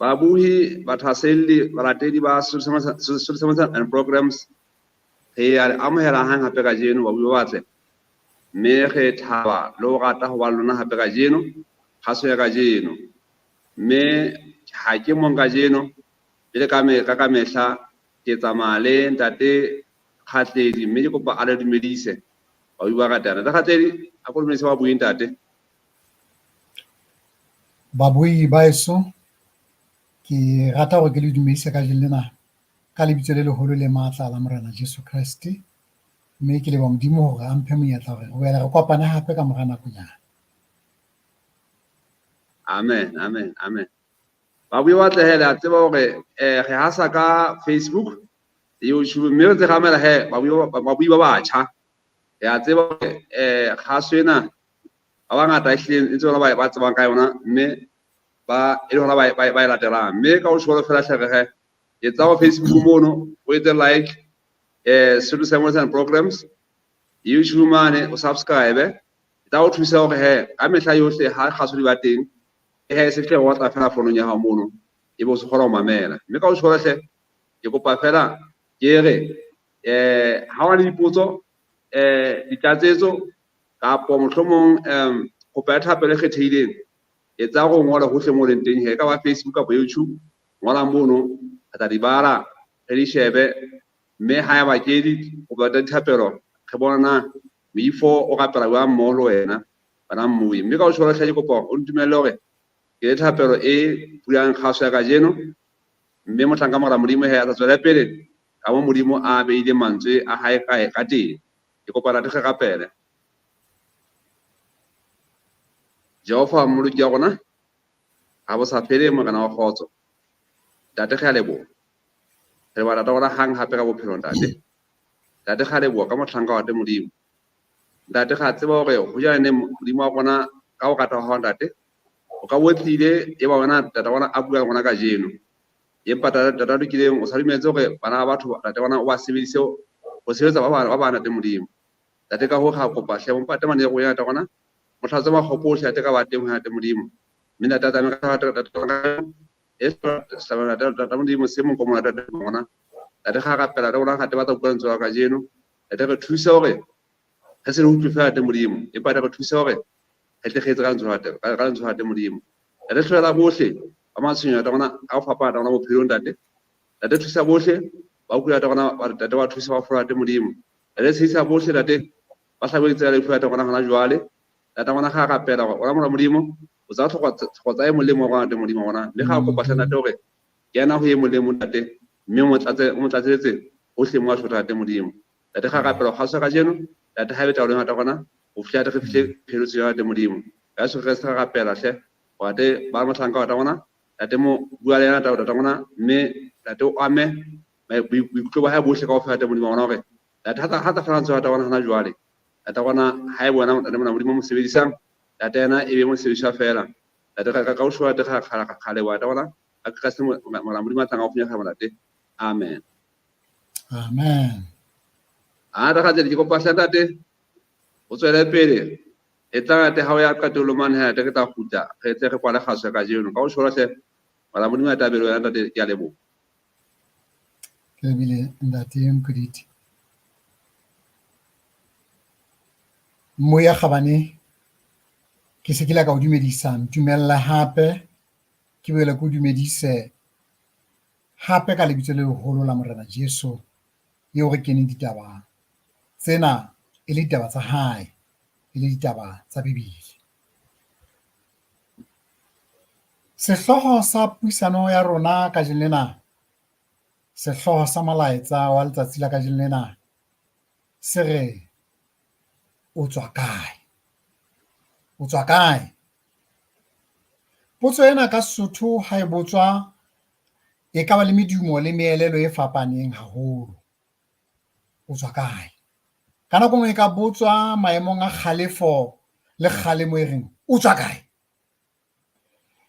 Babohi, bathahaselli, balatedi ba Sesotho Sermons and Programs, re a le amohela hang hape kajeno, babuhi ba batle. Mme re thaba le ho rata ho ba le lona hape kajeno, kgaso ya kajeno. Mme ha ke mong kajeno, jwale ka me, ka kamehla ke tsamaya le ntate Kgatledi, mme ke kopa a le dumedise babuhi ba ratana. Ntate Kgatledi, a ko dumedise babuhi ntate. Babuhi ba heso, ke rata hore ke le dumedise kajeno lena ka lebitso le leholo le matla la Morena Jesu Kreste. Mme ke leboha Modimo hore a mphe monyetla hore re boele re kopane hape ka mora nakonyana. Amen, amen, amen. Babuhi ba tle he, le a tseba hore re hasa ka Facebook, YouTube, mme re ntse re amela he babuhi ba batjha. Re a tseba hore kgaso ena ba bangata ehlileng e ntse bona ba tsebang ka yona, mme ba e le hona ba e latelang. Mme ka ho tjho fela hle re he, etsa ho Facebook mono, o etse like, Sesotho Sermons and Programs, YouTube mane o subscribe, e tla o thusa hore he ka mehla yohle ha kgaso di ba teng, he se fihle wa tla fela fonong ya hao mono, ebe o se kgona ho mamela. Mme ka ho tjho hle, ke kopa fela ke re, ha o na le dipotso, ditlatsetso kapo mohlomong kopo ya thapelo e kgethehileng, etsa hore o ngole hohle mo leng teng, he ka ba Facebook kapa YouTube, ngola mono, re tla di bala, re di shebe, mme ha eba ke dikopo tsa dithapelo, re bona na moifo o rapela jwang mmoho le wena, wena mmui. Mme ka ho tjho hle ke kopa o ntumelle hore ke le thapelo e bulang kgaso ya kajeno, mme mohlanka Morena Modimo he a tla tswela pele ka mo Modimo a beile mantswe a hae ka teng. Ke kopa ntate re rapele. Jehova Mmoloki wa rona, ha bo sa fele Morena wa kgotso. Ntate re a leboha. Re leboha ntate rona hang hape ka bophelo ntate. Ntate re a leboha ka mohlanka wa teng Modimo. Ntate re a tseba hore ho jana ne Modimo wa rona ka ho rata wa hao ntate, o ka bo tlile e ba wena ntate rona a bua le rona kajeno. Empa ntate a lokileng o sa dumetse hore bana ba batho ntate bona o ba sebedise ho sebetsa ba bang ba bang ntate Modimo. Ntate ka hoo re a kopa hle mpate mane go ya ntate rona mohlatse makgopo ohle ntate ka ba teng ho ntate Modimo. Mme ntate a tsamaye ka ntate rona e hlabela ntate Modimo se mong ko mona ntate rona. Ntate ga rapela re bona ntate ba tla utlwa lentswe la kajeno. Ntate re thuse hore re se le utlwe fela ntate Modimo, empa re thuse hore re tle re etse ka lentswe la ntate, ka lentswe la ntate Modimo. Ntate hlolela bohle ba matshwenyeho ntate rona ka ho fapana ntate rona bophelong ntate. Ntate thusa bohle ba utlwe ntate rona, ntate ba thusa ba fola ntate Modimo. Ntate tshedisa bohle ntate ba hlabeng tsela lefu ntate rona hona jwale. Ntate rona ga rapela hore ona mora Modimo o tsa tlhoko tsa e molemo wa rona ntate Modimo rona. Mme ga kopa hle ntate hore kena ho e molemo ntate, mme o mo tlatsetse hohle mo a shota ntate Modimo. Ntate ga rapela ho kgaso kajeno, ntate ha e be taolong ya ntate rona, ho fihla re fihle pheletsong ya ntate Modimo. Ka Jesu Kreste re rapela hle, ntate ba mohlanka wa rona, ntate mo bua le yena ntate rona, mme ntate o ame boikutlo ba hae bohle kaofela ntate Modimo wa rona hore ntate ha tla fela lentswe la ntate rona hona jwale, ntate rona ha e bona ntate mona Modimo mo sebedisang, ntate yena e be mo sebediswa fela. Ntate ka o shwa ntate ga leboha ntate rona, ka Kreste mora Modimo a tlang a o funya ntate. Amen. Amen. A re ke kopa hle ntate o tswele pele. E tla ntate ha o ya qetellong mane he ntate re tla kgutla re tle re kwale kgaso ya kajeno. Ka o tjho hle mora Modimo a tabelo wena ntate ke a leboha. Ke lebile ntate Mokuditi. Moya kgabane ke se ke la ka o dumedisa, ntumella hape ke boele ke o dumedise hape ka lebitso le leholo la Morena Jesu eo re keneng ditaba tsena e le ditaba tsa hae, e le ditaba tsa Bibele. Sehlooho sa puisano ya rona kajeno lena, sehlooho sa molaetsa wa letsatsi la kajeno lena se re o tswa kae? O tswa kae? Potso ena ka Sesotho ha e botswa e ka ba le medumo le meelelo e fapaneng haholo. O tswa kae? Ka nako nngwe e ka botswa maemong a kgalefo le kgalemo e reng o tswa kae?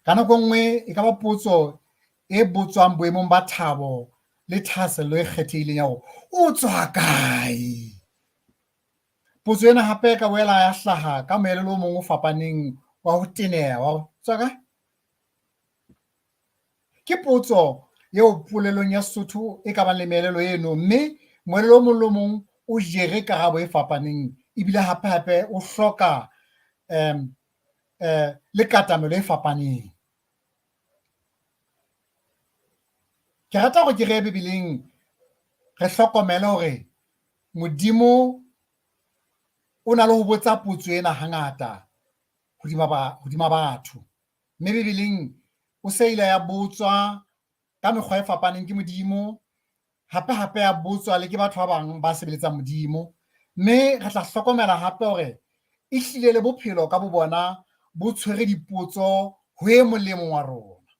Ka nako nngwe e ka ba potso e botswang boemong ba thabo le thahasello e kgethehileng ya hore o tswa kae? Potso ena hape e ka boela ya hlaha ka moelelo o mong o fapaneng wa ho teneha wa hore tswa kae? Ke potso eo polelong ya Sesotho e ka bang le meelelo eno, mme moelelo o mong le o mong o jere karabo e fapaneng, ebile hape hape o hloka le katamelo e fapaneng. Ke rata hore ke re Bibeleng re hlokomele hore Modimo o na le ho botsa potso ena hangata hodima batho. Mme Bibeleng o se ile ya botswa ka mekgwa e fapaneng ke Modimo, hape hape ya botswa le ke batho ba bang ba sebeletsang Modimo. Mme re tla hlokomela hape hore e hlile le bophelo ka bo bona bo tshwere dipotso ho e mong le e mong wa rona.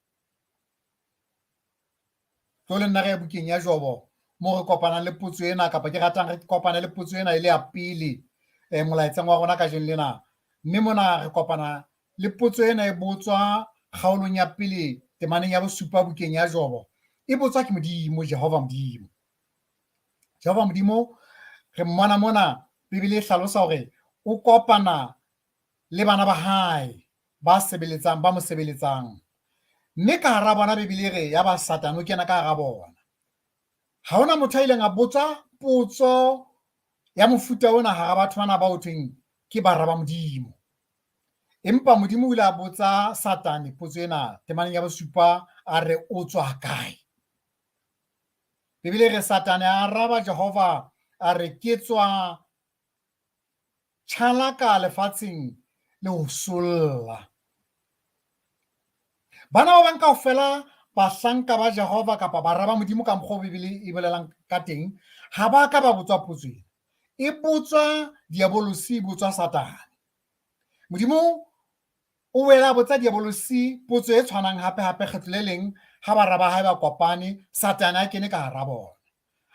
Tlo le nna re ya bukeng ya Jobo moo re kopanang le potso ena, kapa ke ratang re kopane le potso ena e le ya pele molaetseng wa rona kajeno lena. Mme mona re kopana le potso ena e botswa kgaolong ya pele temaneng ya bosupa bukeng ya Jobo. E botswa ke Modimo, Jehova Modimo. Jehova Modimo re mmona mona, Bibele e hlalosa hore o kopana le bana ba hae ba sebeletsang, ba mo sebeletsang. Mme ka hara bona Bibele e re ya ba Satane o kena ka hara bona. Ha hona motho a ileng a botsa potso ya mofuta ona hara batho bana ba ho thweng ke bara ba Modimo. Empa Modimo o ile a botsa Satane potso ena temaneng ya bosupa, a re o tswa kae? Bibele e re Satane a araba Jehova a re ke tswa tjhalaka lefatsheng le ho solla. Bana ba bang kaofela bahlanka ba Jehova kapa bara ba Modimo ka mokgwa o Bibele e bolelang ka teng, ha ba ka ba botswa potso ena. E botswa diabolosi, e botswa Satane. Modimo o boela a botsa diabolosi potso e tshwanang hape hape kgetlo le leng ha bara ba hae ba kopane, Satane a kene ka hara bona.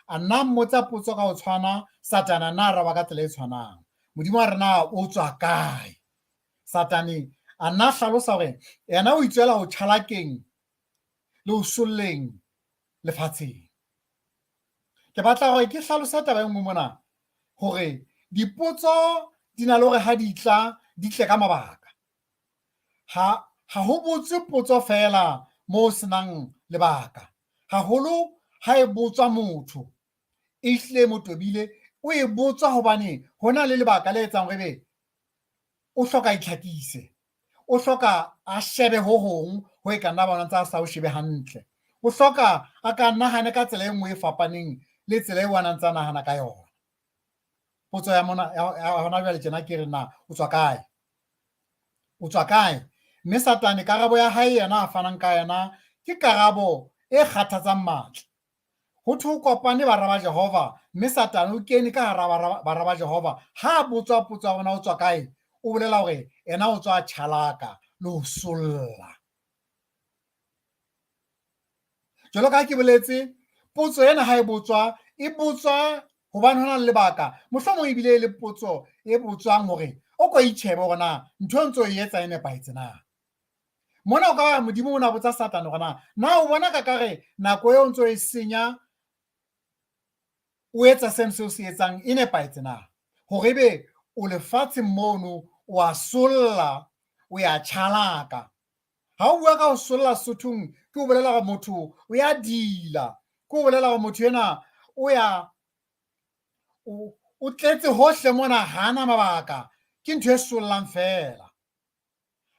A nna mmotsa potso ka ho tshwana, Satane a nna araba ka tsela e tshwanang. Modimo a re na o tswa kae? Satane a nna hlalosa hore yena o itswela ho tjhalakeng le ho solleng lefatsheng. Ke batla hore ke hlalose taba e nngwe mona, hore dipotso di na le hore ha di tla, di tle ka mabaka. Ha ho botswe potso feela moo ho senang lebaka. Haholo ha e botswa motho, e hlile e mo tobile, o e botswa hobane ho na le lebaka le etsang hore ebe o hloka itlhakise, o hloka a shebe ho hong ho e ka nna bona ntse a sa o shebe hantle, o hloka a ka nahane ka tsela e nngwe e fapaneng le tsela eo a nang ntse a nahana ka yona. Potso ya mona ya hona jwale tjena ke re na o tswa kae? O tswa kae? Mme Satane karabo ya hae yena a fanang ka yona ke karabo e kgathatsang matla. Ho thwe ho kopane bara ba Jehova, mme Satane o kene ka hara bara ba Jehova. Ha a botswa potso ya bona o tswa kae, o bolela hore yena o tswa tjhalaka le ho solla. Jwalo ka ha ke boletse, potso ena ha e botswa, e botswa hobane ho na le lebaka. Mohlomong ebile e le potso e botswang hore o ko itjhebe hore na ntho e ntso e etsa e nepahetse na. Mona o ka ba Modimo o na botsa Satane hore na na o bona ka kare nako eo ntso e senya o etsa seno seo se etsang e nepahetse na, hore ebe o lefatsheng mono o a solla, o ya tjhalaka. Ha o bua ka ho solla Sesothong, ke o bolela hore motho o ya dila, ke o bolela hore motho ena o ya o tletse hohle mona, ha ana mabaka, ke ntho e sollang feela.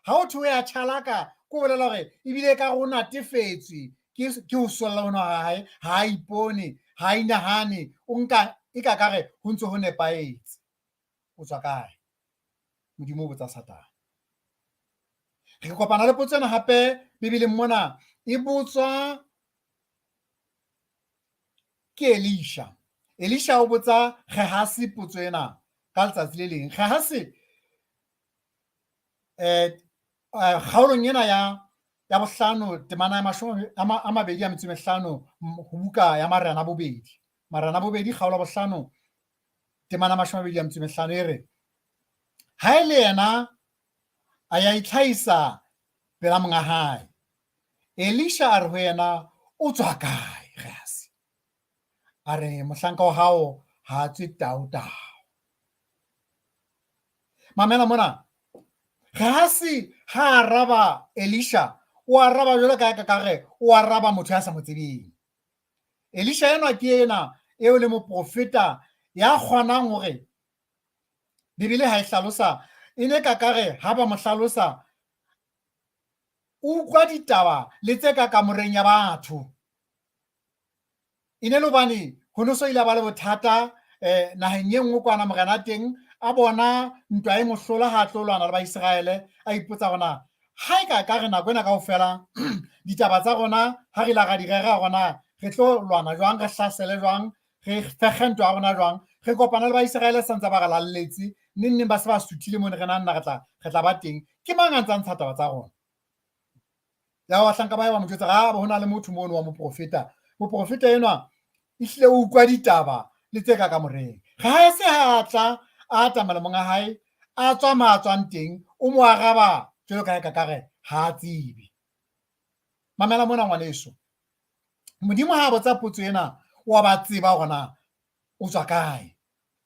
Ha o thwe o ya tjhalaka, ke o bolela hore ebile ekare o natefetswe ke ho solla hona ha hae, ha a ipone, ha a inahane, o nka e ka kare ho ntse ho nepahetse. O tswa kae? Modimo o botsa Satane. Re kopana le potso ena hape Bibeleng mona, e botswa ke Elisha. Elisha o botsa Gehasi potso ena ka letsatsi le leng. Gehasi kgaolong ena ya bohlano temana ya mashome a mabedi a metso e mehlano ho buka ya Marena a bobedi. Marena a bobedi kgaolo ya bohlano temana mashome a mabedi a metso e mehlano e re, ha e le yena a ya itlhahisa pela monga hae. Elisha a re ho yena, o tswa kae, Gehazi? A re, mohlanka wa hao ha a tswe tau tau. Mamela mona, Gehazi ha araba Elisha, O araba jwalo ka ka re o araba motho ya sa mo tsebeng. Elisha enwa ke ena eo le moprofeta ya kgonang hore Bibele ha e hlalosa e ne ka kare ha ba mo hlalosa o utlwa ditaba le tse ka kamoreng ya batho. E ne le hobane ho no so ile ba le bothata naheng e nngwe kwana morena teng a bona ntwa e mohlola ha tlo lwana le Baiseraele, a ipotsa hore na ha e ka ka re nako ena kaofela ditaba tsa rona ha re la ra di rera rona re tlo lwana jwang, re hlasele jwang, re fekge ntwa ya rona jwang, re kopana le Baiseraele santse ba re lalletse neng neng ba se ba suthile mone re nang nna re tla ba teng. Ke mang a ntsa ntsha taba tsa rona? Ya bahlanka ba ba mo jwetsa ha ho na le motho mono wa moprofeta. Moprofeta enwa ehlile o utlwa ditaba le tse ka kamoreng. Ha se ha tla a atamela monga hae, a tswa ma tswang teng, o mo araba jwalo ka ka kare ha a tsebe. Mamela mona ngwaneso. Modimo ha a botsa potso ena, wa ba tseba hore na o tswa kae.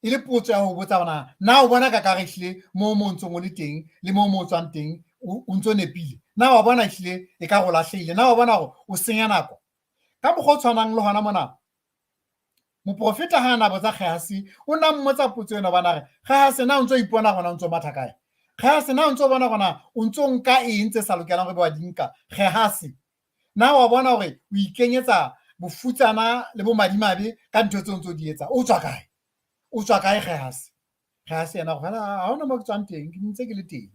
E le potso ya ho botsa hore na o bona ka kare ehlile moo mo ntsong o le teng le moo mo o tswang teng o ntso nepile. Na wa bona ehlile e ka go lahlehile? Na wa bona hore o senya nako? Ka mokgwa o tshwanang le hona mona, moprofeta ha a na botsa Gehazi, o na mmotsa potso ena hobane a re, Gehazi, na o ntso ipona hore na o ntso matha kae? Gehazi, na o ntso bona hore na o ntso nka eng tse sa lokelang hore wa di nka? Gehazi, na wa bona hore o ikenyetsa bofutsana le bomadimabe ka ntho tseo ntso di etsa? O tswa kae? O tswa kae Gehazi? Gehazi yena gore ha hona mo ke tswang teng, ke ntse ke le teng.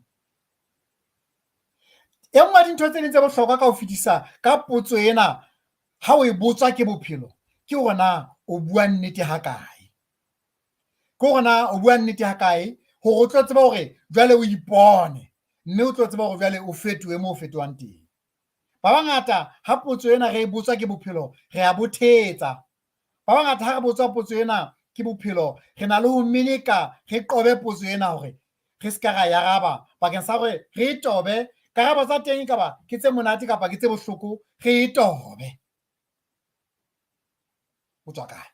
E nngwe ya dintho tse ding tse bohlokwa ka ho fetisa ka potso ena ha o e botswa ke bophelo ke hore na o bua nnete ha kae. Ke hore na o bua nnete ha kae hore o tlo tseba hore jwale o ipone mme o tlo tseba hore jwale o fetohe moo o fetohang teng. Ba bangata ha potso ena re e botswa ke bophelo re a bo thetsa. Ba bangata ha re botswa potso ena ke bophelo re na le ho meneka re qobe potso ena hore re se ka ra e araba bakeng sa hore re e tobe. Karabo tsa teng kapa ke tse monate kapa ke tse bohloko, re e tobe. O tswa kae?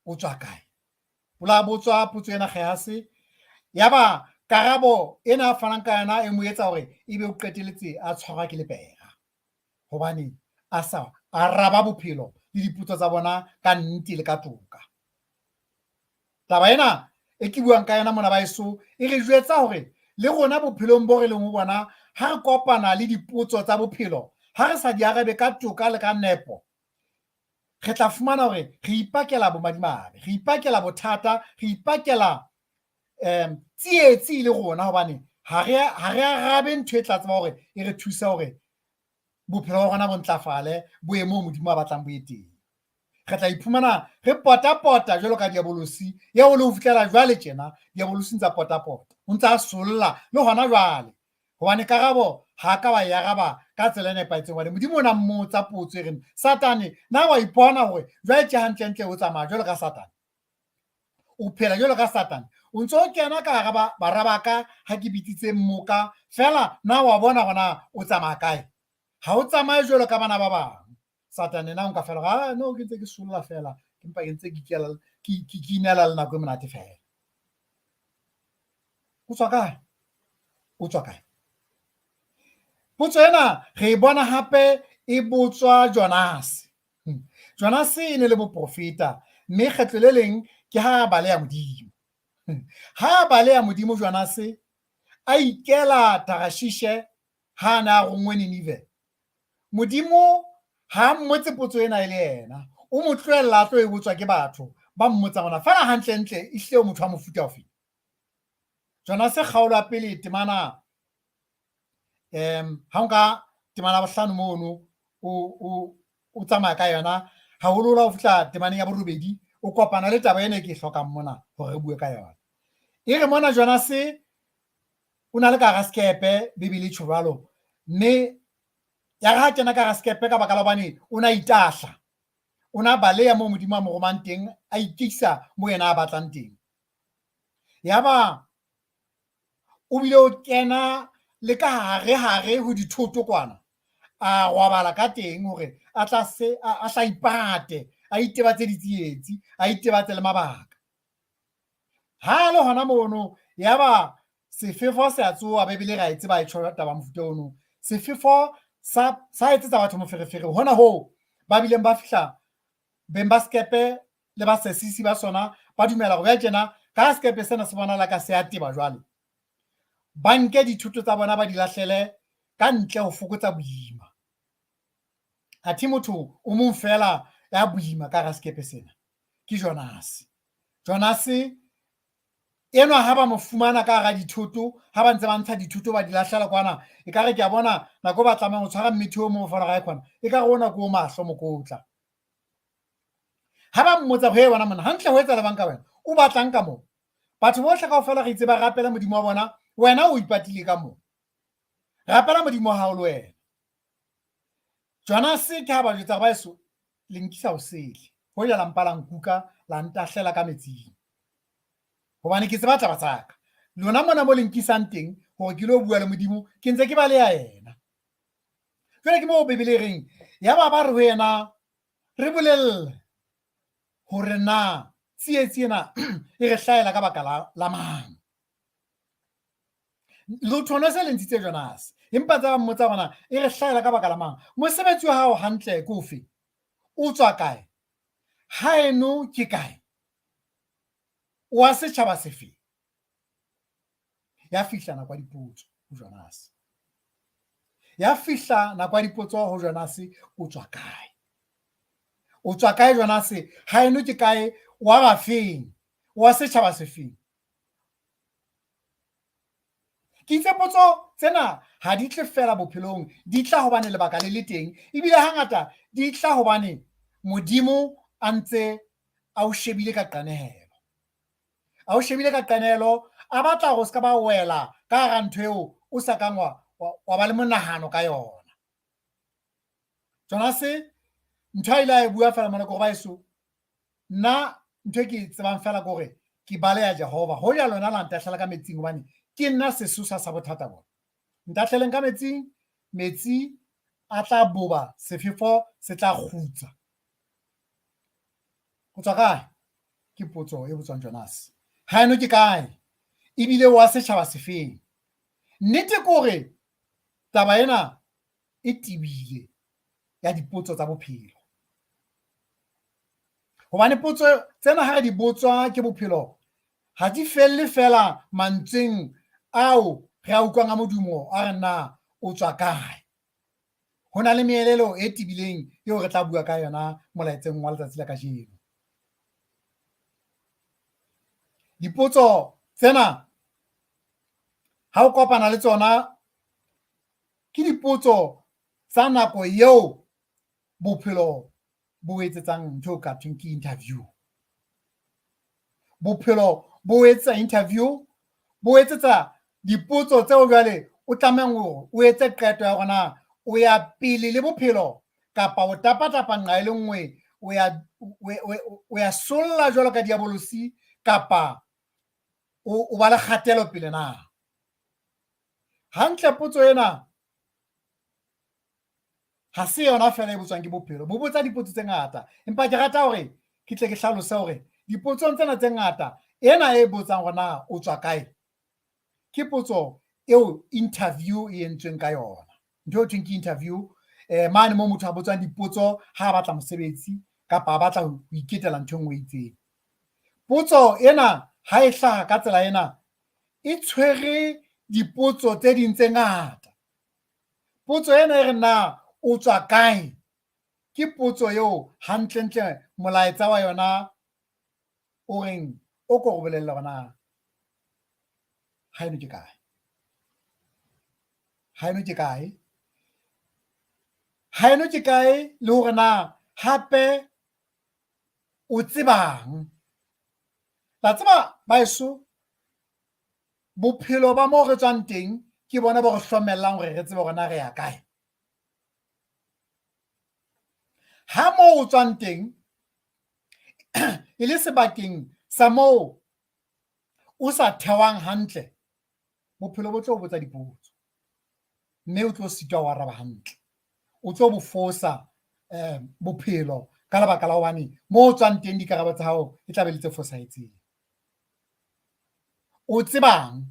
O tswa kae? O la botswa potso ena Gehazi, yaba karabo ena a fanang ka yona e mo etsa hore ebe o qeteletse a tshwarwa ke lepera hobane a sa araba bophelo le dipotso tsa bona ka nnete le ka toka. Taba ena e ke buang ka yona mona baeso e re jwetsa hore le rona bophelong bo re leng ho bona ha re kopana le dipotso tsa bophelo, ha re sa di arabe ka toka le ka nepo, re tla fumana hore re ipakela bomadimabe, re ipakela bothata, re ipakela tsietsi le rona hobane ha re arabe ntho e tla tseba hore e re thusa hore bophelo ba rona bo ntlafale, bo ye moo Modimo a batlang bo ye teng. Re tla iphumana re pota-pota jwalo ka diabolosi eo le ho fihlela jwale tjena diabolosi ntsa pota-pota, o ntsa a solla le hona jwale hobane karabo ha ka wa e araba ka tsela e nepahetseng hobane Modimo o na mmotsa potso e reng Satane na wa ipona hore jwale tje hantlentle o tsamaya jwalo ka Satane, o phela jwalo ka Satane, o ntso o kena ka hara bara ba ka ha ke bitsitse mmoka fela, na wa bona hore na o tsamaya kae? Ha o tsamaye jwalo ka bana ba bang. Satane na o nka fela ah no ke ntse ke solla fela, ke mpa ke ntse ke ikela ke inela le nako e monate fela. O tswa kae? O tswa kae? Potso ena re e bona hape e botswa Jonase. Jonase e ne le moprofeta mme kgetlo le leng ke ha a baleha Modimo. Ha a baleha Modimo Jonase a ikela Tarashishe ha a ne a rongwe Ninive. Modimo ha a mmotse potso ena e le yena, o mo tlohella a tlo e botswa ke batho ba mmotsang hona fela hantlentle ehlile o motho wa mofuta ofe. Jonase kgaolo ya pele temana ha o nka temana ya bohlano mono o tsamaya ka yona haholoholo ha o fihla temaneng ya borobedi o kopana le taba ena e ke e hlokang mona hore re bue ka yona. E re mona Jonase o na le ka hara sekepe, Bibele e tjho jwalo, mme ya re ha kena ka hara sekepe ka baka la hobane o na itahla, o na baleha moo Modimo a mo romang teng, a ikisa moo yena a batlang teng. Yaba o bile o kena le ka hare hare ho dithoto kwana, a robala ka teng hore a tla se a tla ipate, a itebatse ditsietsi, a itebatse le mabaka. Ha le hona mono yaba sefefo se a tsoha, Bibele ra e tseba e tjho taba mofuta ono. Sefefo Sa etsetsa batho moferefere hona hoo ba bileng ba fihla beng ba sekepe le basesisi ba sona ba dumela hore ya tjena ka sekepe sena se bonala ka se a teba jwale, ba nke dithoto tsa bona ba di lahlele ka ntle ho fokotsa boima. Athe motho o mong feela ya boima ka hara sekepe sena ke Jonase. Jonase enwa ha ba mo fumana ka hara dithoto, ha ba ntse ba ntsha dithoto ba di lahlela kwana, ekare ke a bona nako ba tlamehang ho tshwara mmethe o mong fana gae kwana, ekare ona ke o mahlo mokotla. Ha ba mmotsa ho wena monna, hantle ho etsahala bang ka wena? O batlang ka moo? Batho bohle kaofela re itse ba rapela Modimo wa bona, wena o ipatile ka moo. Rapela Modimo wa hao le wena. Jonase ke ha ba jwetsa ba eso le nkisa ho sele. Hoja la mpa la nkuka la ntahlela ka metsing. Hobane ke tseba taba tsa ka. Lona mona mo le nkisang teng hore ke lo bua le Modimo, ke ntse ke baleha yena. Jwale ke moo Bibele e reng, yaba ba re ho yena, re bolelle hore na tsietsi ena e re hlahela ka baka la mang. Lotho se le ntshitse Jonase, empa tsa ba mmotsa hore na e re hlahela ka baka la mang. Mosebetsi wa hao hantle ke ofe? O tswa kae? Haeno ke kae? O wa setjhaba sefe? Ya fihla nako ya dipotso ho Jonase. Ya fihla nako ya dipotso ho Jonase, o tswa kae? O tswa kae Jonase? Haeno ke kae? Wa ba feng? Wa setjhaba sefeng? Ke itse potso tsena ha di tle fela bophelong, di tla hobane lebaka le le teng, ebile hangata di tla hobane Modimo a ntse a o shebile ka qenehelo. A o shebile ka qenehelo, a batla hore o ska ba wela ka hara ntho eo o sa kang wa ba le monahano ka yona. Jonase ntho a ile a e bua fela mona ke hore baeso, nna ntho e ke e tsebang fela ke hore ke baleha Jehova. Hoja lona la ntahlela ka metsing hobane ke nna sesosa sa bothata bona. Ntahleleng ka metsing, metsi a tla boba, sefefo se tla kgutsa. O tswa kae? Ke potso e botswang Jonase. Haeno ke kae? Ebile wa setjhaba sefeng? Nnete ke hore taba ena e tebile ya dipotso tsa bophelo. Hobane potso tsena ha re di botswa ke bophelo, ha di felle fela mantsweng ao re a utlwang a modumo a re na o tswa kae. Ho na le meelelo e tebileng eo re tla bua ka yona molaetseng wa letsatsi la kajeno. Dipotso tsena ha o kopana le tsona ke dipotso tsa nako eo bophelo bo etsetsang ntho eo ka thweng ke interview. Bophelo bo etsa interview, bo etsetsa dipotso tseo jwale o tlamehang hore o etse qeto ya hore na o ya pele le bophelo kapa o tapatapa nqa e le nngwe, o ya solla jwalo ka diabolosi kapa o ba le kgatelo pele na. Hantle potso ena ha se yona fela e botswang ke bophelo, bo botsa dipotso tse ngata, empa ke rata hore ke tle ke hlalose hore dipotsong tsena tse ngata ena e botsang hore na o tswa kae ke potso eo interview e entsweng ka yona. Ntho eo thweng ke interview, mane moo motho a botswang dipotso ha a batla mosebetsi kapa a batla ho iketela ntho e nngwe e itseng. Potso ena ha e hlaha ka tsela ena e tshwere dipotso tse ding tse ngata. Potso ena e re na o tswa kae ke potso eo hantlentle molaetsa wa yona o reng o ko go bolelle hore na haeno ke kae. Haeno ke kae? Haeno ke kae le hore na hape o tsebang? La tseba baeso, bophelo ba moo re tswang teng ke bona bo re hlomellang hore re tsebe hore na re ya kae. Ha moo o tswang teng e le sebakeng sa moo o sa thewang hantle, bophelo bo tlo o botsa dipotso mme o tlo sitwa ho araba hantle. O tlo bo fosa bophelo ka lebaka la hobane moo o tswang teng dikarabo tsa hao e tla be le tse fosahetseng. O tsebang?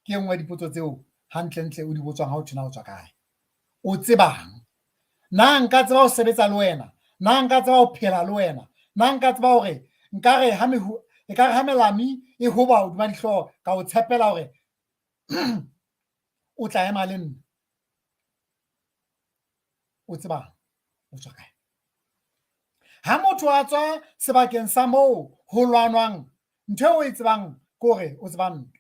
Ke e nngwe ya dipotso tseo hantlentle o di botswang ha o thwe na o tswa kae. O tsebang? Na nka tseba ho sebetsa le wena? Na nka tseba ho phela le wena? Na nka tseba hore nka re ha mehu e ka re ha melami e hoba hodima dihlooho ka o tshepela hore o tla ema le nna? O tsebang? O tswa kae? Ha motho a tswa sebakeng sa moo ho lwanwang, ntho eo o e tsebang ke hore o tseba ntwa.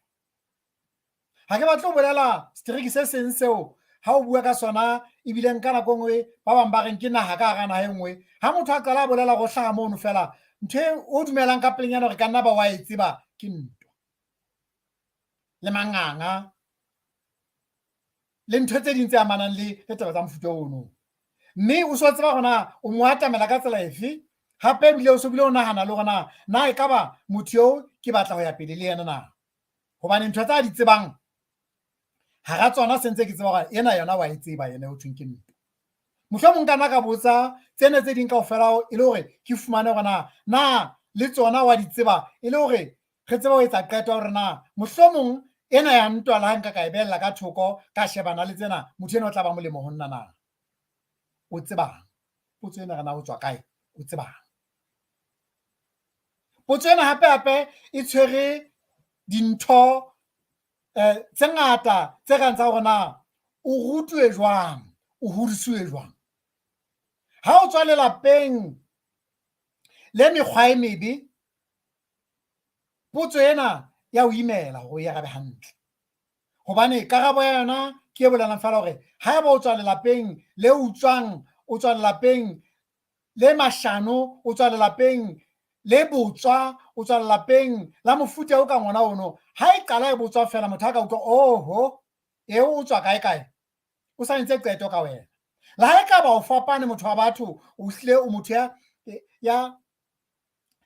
Ha ke batle ho bolela setereke se seng seo ha o bua ka sona ebile nka nako e nngwe ba bang ba reng ke naha ka hara naha e nngwe. Ha motho a qala a bolela hore o hlaha mono feela, ntho e o dumelang ka pelenyana hore ka nna ba wa e tseba ke ntwa le manganga le ntho tse ding tse amanang le le taba tsa mofuta ono. Mme o so tseba hore na o mo atamela ka tsela efe, hape ebile o so bile o nahana le hore na na ekaba motho eo ke batla ho ya pele le yena na. Hobane ntho tsa di tsebang hara tsona se ntse ke tseba hore ena yona wa e tseba yena ho thweng ke ntwa. Mohlomong ka nna ka botsa tsena tse ding kaofela e le hore ke fumane hore na na le tsona wa di tseba e le hore re tsebe ho etsa qeto ya hore na mohlomong ena ya ntwa le ha nka ka e behella ka thoko ka shebana le tsena motho ena o tla ba molemo ho nna na. O tsebang? Potso ena re na o tswa kae? O tsebang? Potso ena hape hape e tshwere dintho tse ngata tse kang tsa hore na o rutuwe jwang, o hodisiwe jwang. Ha o tswa lelapeng le mekgwa e mebe, potso ena ya o imela hore o e arabe hantle. Hobane karabo ya yona ke e bolelang feela hore haeba o tswa lelapeng le utswang, o tswa lelapeng le mashano, o tswa lelapeng le botswa, o tswa lelapeng la mofuta o kang ona ono, ha e qala e botswa feela motho a ka utlwa oho, eo o tswa kae kae, o sa entse qeto ka wena. Le ha ekaba o fapane motho wa batho, o hlile o motho ya ya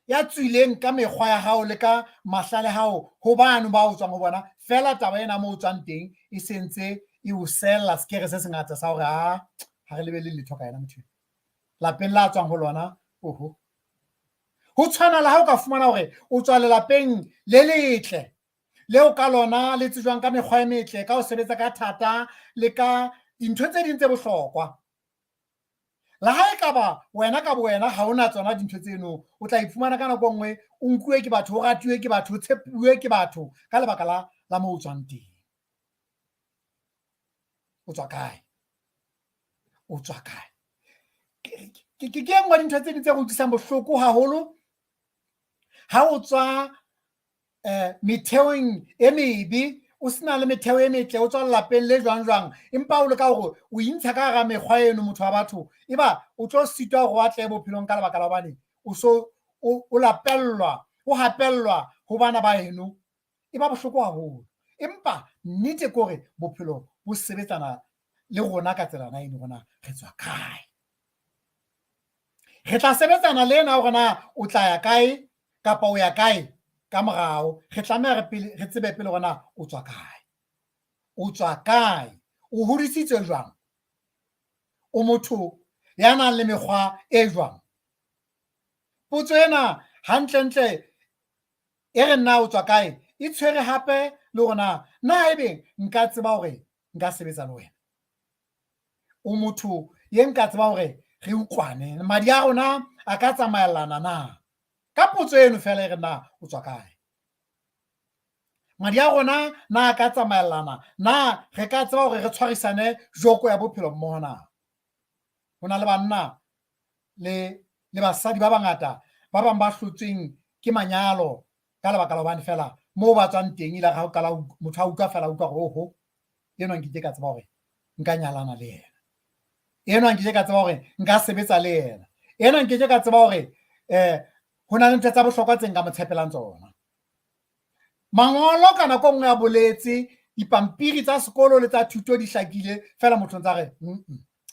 ya tswileng ka mekgwa ya hao le ka mahlale hao ho bano ba o tswang ho bona, feela taba ena mo o tswang teng e sentse e o sella sekere se sengata sa hore ha ha re lebelle letho ka yena motho. Lapeng la tswang ho lona, oho. Ho tshwana le ha o ka fumana hore o tswa lelapeng le letle, leo ka lona le tsejwang ka mekgwa e metle, ka ho sebetsa ka thata le ka dintho tse ding tse bohlokwa. Le ha ekaba wena ka bowena ha o na tsona dintho tseno, o tla iphumana ka nako e nngwe o nkuwe ke batho, o ratuwe ke batho, o tshepuwe ke batho ka lebaka la la moo o tswang teng. O tswa kae? O tswa kae? Ke ke e nngwe dintho tse ding tse re utlwisang bohloko haholo ha o tswa metheong e mebe, o sena le metheo e metle, o tswa lelapeng le jwang jwang, empa o leka hore o intsha ka hara mekgwa eno motho wa batho, eba o tlo sitwa hore o atlehe bophelong ka lebaka la hobane o so o lapellwa, o hapellwa ho bana ba heno, e ba bohloko haholo. Empa nnete ke hore bophelo bo sebetsana le rona ka tsela eno hore na re tswa kae. Re tla sebetsana le ena hore na o tla ya kae kapa o ya kae ka morao. Re tlameha re pele re tsebe pele hore na o tswa kae. O tswa kae? O hodisitswe jwang? O motho ya nang le mekgwa e jwang? Potso ena hantlentle e re na o tswa kae e tshwere hape le hore na na ebe nka tseba hore nka sebetsa le wena. O motho ye nka tseba hore re utlwane, madi a rona a ka tsamaellana na? Ka potso eno feela e re na o tswa kae, madi a rona na a ka tsamaellana na? Re ka tseba hore re tshwarisane joko ya bophelo mmoho na? Ho na le banna le le basadi ba bangata ba bang ba hlotsweng ke manyalo ka lebaka la hobane feela moo ba tswang teng ile ha o qala motho a utlwa feela utlwa hore oho, enwa nkike ka tseba hore nka nyalana le yena, enwa nkike ka tseba hore nka sebetsa le yena, enwa nkeke ka tseba hore ho na le ntho tsa bohlokwa tse nka mo tshepelang tsona. Mangolo ka nako e nngwe a boletse, dipampiri tsa sekolo le tsa thuto di hlakile, feela motho o ntsa re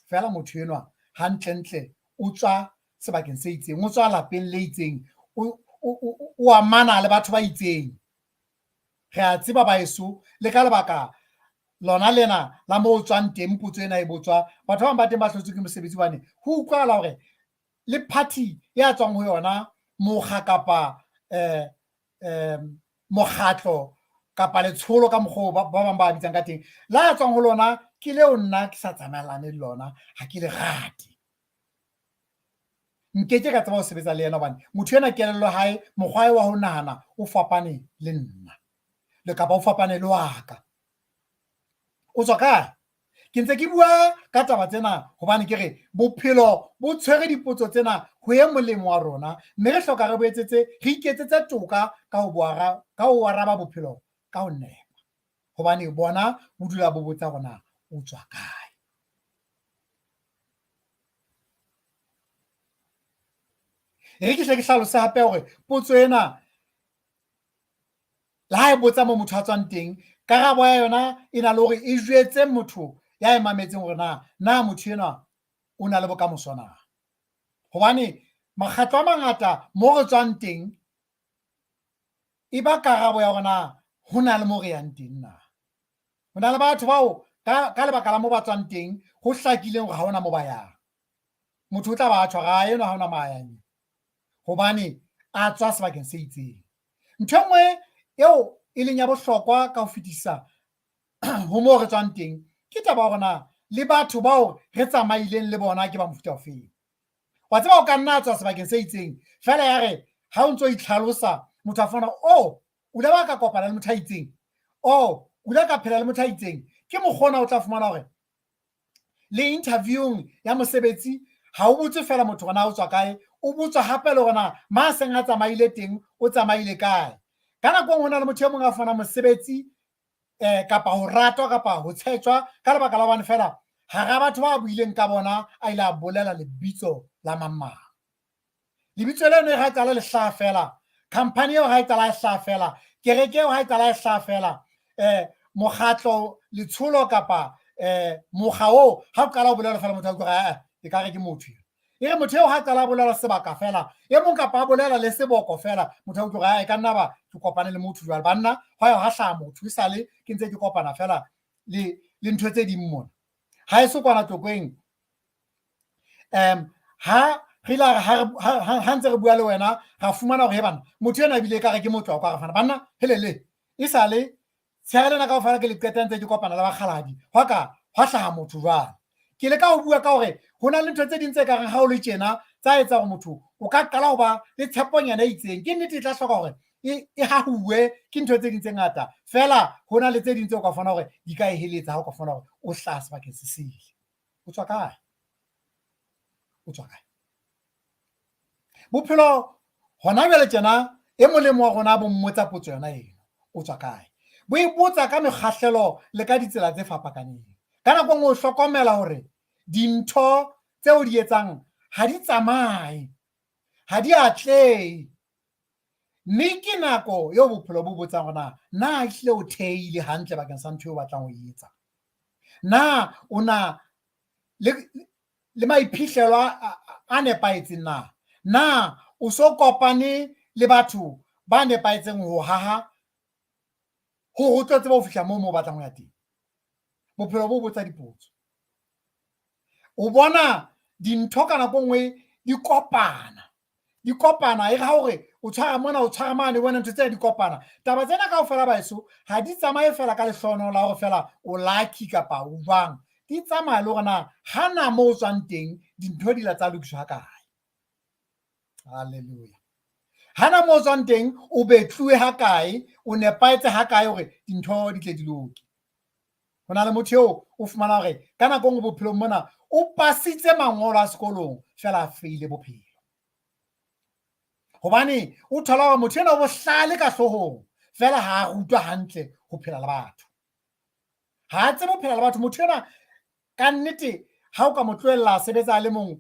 feela motho enwa hantlentle o tswa sebakeng se itseng, o tswa lapeng le itseng, o amana le batho ba itseng. Re a tseba baeso, le ka lebaka lona lena la moo o tswang teng, potso ena e botswa, batho ba bang ba teng ba hlotswe ke mosebetsi hobane ho utlwahala hore le party ya tswang ho yona, mokga kapa mokgatlo kapa letsholo ka mokgwa oo ba bang ba bitsang ka teng, la tswang ho lona ke leo nna ke sa tsamaelane le lona, ha ke le rate. Nkeke ka tseba ho sebetsa le yena hobane motho enwa kelello ya hae, mokgwa wa hae wa ho nahana o fapane le nna le kapa o fapane le wa ka. O tswa kae? Ke ntse ke bua ka taba tsena hobane ke re bophelo bo tshwere dipotso tsena ho e molemo wa rona, mme re hloka re boetsetse re iketsetse toka ka ho ka ho araba bophelo ka ho nepa, hobane bona bo dula bo botsa hore na o tswa kae. E re ke hle ke hlalose hape hore potso ena le ha e botsa mo motho a tswang teng, karabo ya yona e na le hore e jwetse motho ya e mametseng hore na na motho enwa o na le bokamoso na. Hobane makgetlo a mangata mo re tswang teng e ba karabo ya hore na ho na le mo re yang teng na. Ho na le batho bao ka lebaka la mo ba tswang teng ho hlakileng hore ha hona mo ba yang. Motho o tla ba tjho hore enwa ha hona mo a yang, hobane a tswa sebakeng se itseng. Ntho e nngwe eo e leng ya bohlokwa ka ho fetisisa ho moo re tswang teng ke taba ya hore na le batho bao re tsamaileng le bona ke ba mofuta ofeng. Wa tseba o ka nna tswa sebakeng se itseng feela ya re ha o ntso itlhalosa motho a fumana, oh, o ile wa ka kopana le motho a itseng, oh, o ile ka phela le motho a itseng. Ke mokgwa ona o tla fumana hore le interviewng ya mosebetsi ha o botswe feela motho hore na o tswa kae, o botswa hape le hore na ma seng a tsamaile teng o tsamaile kae. Ka nako e nngwe ho na le motho e mong a fumanang mosebetsi kapa ho ratwa kapa ho tshetjwa ka lebaka la hobane feela hara batho ba buileng ka bona a ile a bolela lebitso la mang mang. Lebitso leno ha e qala le hlaha feela, khampani eo ha e qala e hlaha feela, kereke eo ha e qala e hlaha feela, mokgatlo, letsholo kapa mokga oo ha o qala ho bolela feela motho a utlwa hore e ka re ke motho. E re motho eo ha qala a bolela sebaka feela, e mong kapa a bolela le seboko feela, motho a utlwa hore e ka nna ba ke kopane le motho jwale. Banna hwa ya hwa hlaha motho esale ke ntse ke kopana feela le ntho tse ding mona. Ha e so kwana Tlokweng, ha re ile ha ntse re bua le wena ra fumana hore he bana motho ena ebile ekare ke motho wa kwa re fana banna helele esale tsheare lena kaofela ke le qeta ntse ke kopana le bakgaladi hwa ka hwa hlaha motho jwale. Ke leka ho bua ka hore ho na le ntho tse ding tse kareng ha o le tjena tsa etsa hore motho o ka qala ho ba le tsheponyana e itseng. Ke nnete e tla hloka hore e hahuwe ke ntho tse ding tse ngata, feela ho na le tse ding tse o ka fumana hore di ka e heletsa ha o ka fumana hore o hlaha sebakeng se sele. O tswa kae? O tswa kae? Bophelo hona jwale tjena e molemo wa rona bo mmotsa potso yona eno, o tswa kae? Bo e botsa ka mekgahlelo le ka ditsela tse fapakaneng. Ka nako e nngwe o hlokomela hore dintho tse o di etsang ha di tsamaye, ha di atlehe. Mme ke nako eo bophelo bo botsang hore na na ehlile o thehile hantle bakeng sa ntho eo o batlang ho e etsa. Na o na le maiphihlelo a nepahetseng na? Na o so kopane le batho ba nepahetseng ho haha hore o tlo tseba ho fihla moo mo o batlang ho ya teng? Bophelo bo botsa dipotso. O bona dintho ka nako e nngwe di kopana, di kopana e re ha hore o tshwara mona o tshwara mane, o bona ntho tsena di kopana. Taba tsena kaofela baheso ha di tsamaye feela ka lehlohonolo la hore feela o lucky kapa o jwang. Di tsamaya le hore na hana moo o tswang teng dintho di la tsa lokiswa ha kae. Hallelujah. Hana moo o tswang teng o betluwe ha kae, o nepahetse ha kae hore dintho di tle di loke. Ho na le motho eo o fumana hore ka nako e nngwe bophelong mona o pasitse mangolo a sekolong feela a feile bophelo. Hobane o thola hore motho enwa o bohlale ka hloohong feela ha a rutwa hantle ho phela le batho. Ha a tsebe ho phela le batho. Motho enwa ka nnete ha o ka mo tlohella a sebetsa a le mong,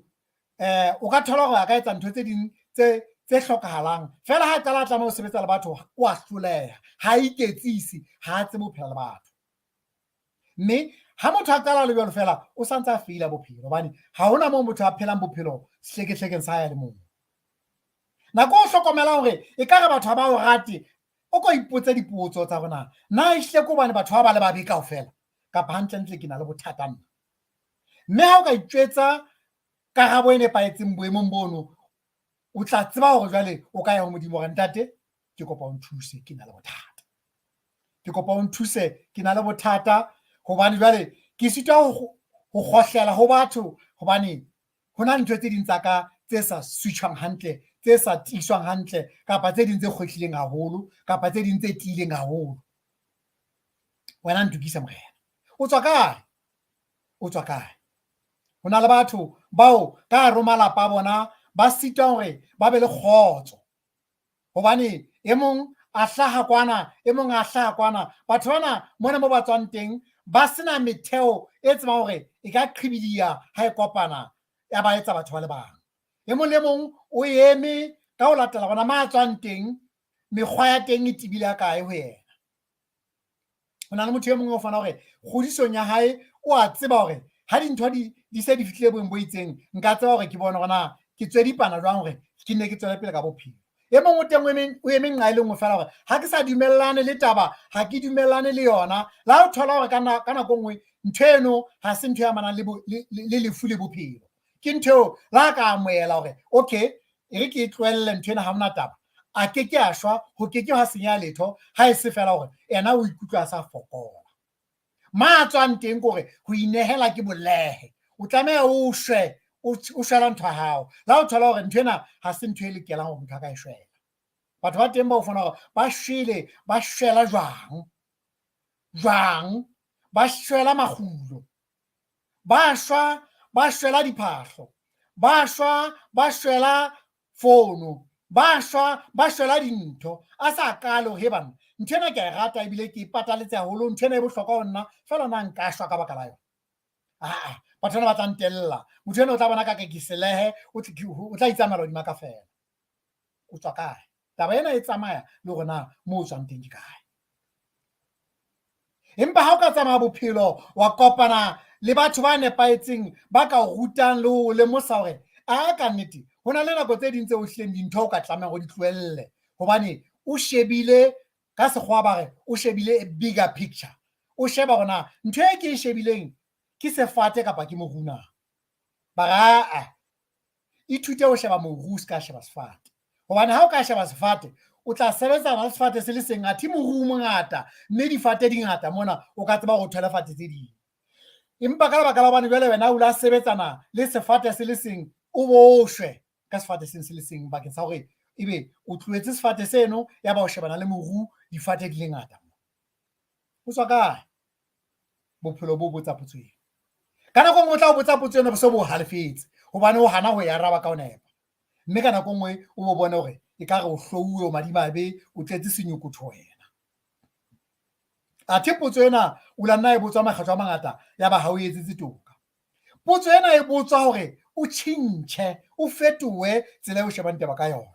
o ka thola hore a ka etsa ntho tse ding tse hlokahalang. Feela ha a qala a tlameha ho sebetsa le batho, o a hloleha, ha a iketsise, ha a tsebe ho phela le batho. Mme ha motho a qala le jwalo feela, o santse a feila bophelo hobane ha hona moo motho a phelang bophelo sehlekehlekeng sa hae a le mong. Nako o hlokomelang hore ekare batho ha ba o rate, o ko ipotse dipotso tsa hore na na ehlile ke hobane batho ba ba le babe kaofela kapa hantlentle ke na le bothata nna. Mme ha o ka itjwetsa karabo e nepahetseng boemong bono, o tla tseba hore jwale o ka ya ho Modimo hore ntate ke kopa o nthuse ke na le bothata. Ke kopa o nthuse ke na le bothata hobane jwale Ke sitwa ho kgohlela ho batho hobane ho na le ntho tse ding tsa ka tse sa switchwang hantle, tse sa tiiswang hantle, kapa tse ding tse kgwehlileng haholo, kapa tse ding tse tiileng haholo. Wena ntokise Morena. O tswa kae? O tswa kae? Ho na le batho bao ka hare ho malapa a bona ba sitwa hore ba be le kgotso. Hobane e mong a hlaha kwana, e mong a hlaha kwana. Batho bana mona mo ba tswang teng ba sena metheo e tsebang hore e ka qhibidiya ha e kopana ya ba etsa batho ba le bang. E mong le mong o eme ka ho latela hore ma tswang teng, mekgwa ya teng e tebile ha kae ho yena. Ho na le motho e mong o fana hore kgodisong ya hae o a tseba hore ha dintho di se di fihlile boeng bo itseng, nka tseba hore ke bone hore na ke tswedipana jwang hore ke nne ke tswele pele ka bophelo. E mong o teng o eme nqa e le nngwe feela hore ha ke sa dumellane le taba, ha ke dumellane le yona. Le ha o thola hore ka nako e nngwe ntho eno ha se ntho e amanang le lefu le bophelo. Ke ntho eo le ha ka amohela hore okay, e re ke e tlohelle ntho ena, ha hona taba. A ke ke a shwa, ho ke ke ha senyeha letho, ha e se fela hore ena o ikutlwa a sa fokola. Ma tswang teng ke hore ho inehela ke bolehe. O tlameha o shwe, o shwela ntho ya hao. Le ha o thola hore ntho ena ha se ntho e lokelang hore motho a ka e shwela. Batho ba teng ba o fumana hore ba shwele, ba shwela jwang? Jwang? Ba shwela makgulo. Ba shwa, ba shwela diphahlo. Ba shwa, ba shwela fono. Ba shwa, ba shwela dintho. A sa kale hore, he banna, ntho ena ke a e rata ebile ke e pataletse haholo, ntho ena e bohlokwa ho nna, feela na nka shwa ka baka la yona. Aa, batho bana ba tla ntella. Motho ena o tla bona ka ke selehe, o tla itsamaela hodima ka feela. O tswa kae? Taba ena e tsamaya le hore na moo o tswang teng ke kae. Empa ha o ka tsamaya bophelo wa kopana le batho ba nepahetseng ba ka o rutang le ho lemosa hore a ka nnete ho na le nako tse ding tse o hlileng dintho o ka tlamehang hore di tlohelle hobane o shebile ka sekgowa ba re o shebile a bigger picture. O sheba hore na ntho e ke e shebileng ke sefate kapa ke moru na. Ba re aa, ithute ho sheba moru o se ka sheba sefate. Hobane ha o ka sheba sefate, o tla sebetsana le sefate se le seng, athe moru o mongata, mme difate di ngata mona, o ka tseba hore o thole fate tse ding. Empa ka lebaka la hobane jwale wena o la sebetsana le sefate se le seng, o bo o shwe ka sefate seng se le seng bakeng sa hore ebe o tlohetse sefate seno, ya ba o shebana le moru, difate di le ngata. O tswa kae? Bophelo bo botsa potso eo. Ka nako e nngwe o tla o botsa potso eno bo se bo halefetse hobane o hana ho e araba ka ho nepa. Mme ka nako e nngwe o bo bone hore ekare o hlouwe, o madimabe, o tletse senyokotho wena. Athe potso ena o la nna e botswa makgetlo a mangata ya ba ha o etsetse toka. Potso ena e botswa hore o tjhentjhe, o fetohe tsela eo o shebang taba ka yona.